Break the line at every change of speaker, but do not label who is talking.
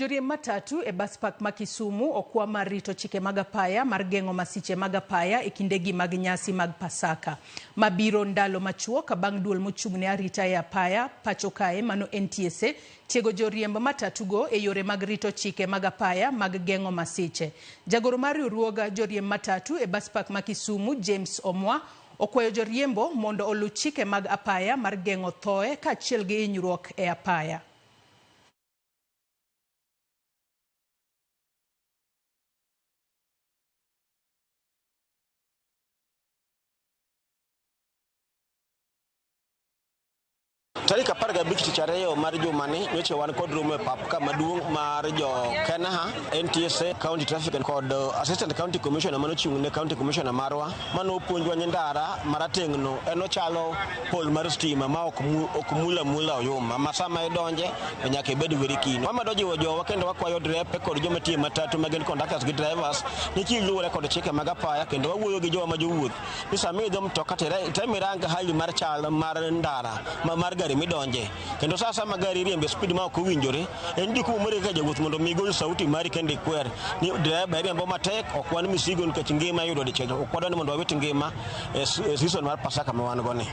Joriemb matatu e bus park ma Kisumu okwa mar rito chike mag apaya mar geng'o masiche mag apaya e kindegi mag nyasi mag Pasaka mabiro ndalo machuok bang' duol mochung' ne arita e apaya pacho kae mano NTSA tiego joriemb matatugo e yore mag rito chike mag apaya mag geng'o masiche. Jagoro mar riwruog joriemb matatu e bus park ma Kisumu James Omwa okwayo joriembo mondo oluw chike mag apaya mar geng'o thoe kaachiel gi hinyruok e apaya.
Tarik 15 tich ariyo mar jumani nyocha wan kod romo e pap ka maduong' mar jo KeNHA, NTSA, County Traffic kod Assistant County Commissioner manochung' ne County Commissioner marwa manopuonjwa ni ndara marateng'no en ochalo pol mar stima ma ok mul amula oyuma ma sama idonje to nyaka ibed very keen. Wamedo jiwo jowa kendo wakwayo drepe kod joma tiyo e matatu ma gin conductors gi drivers ni kiluwore kod chike mag apaya kendo wawuoyo gi jowa ma jowuoth ni sama iidho mtoka to tem irang hali mar chal mar ndara mar gari midonje kendo sa asaya ma gari iriembo e speed ma ok owinjore en jukumu mari kaka jawuoth mondo mi igol sauti mari kendo ikwer ni dereba iriembo matek ok wan misigo nikech ngima iyudo dichiel ok wadwa ni mondo wawit ngima e season mar Pasaka ma wan go ni.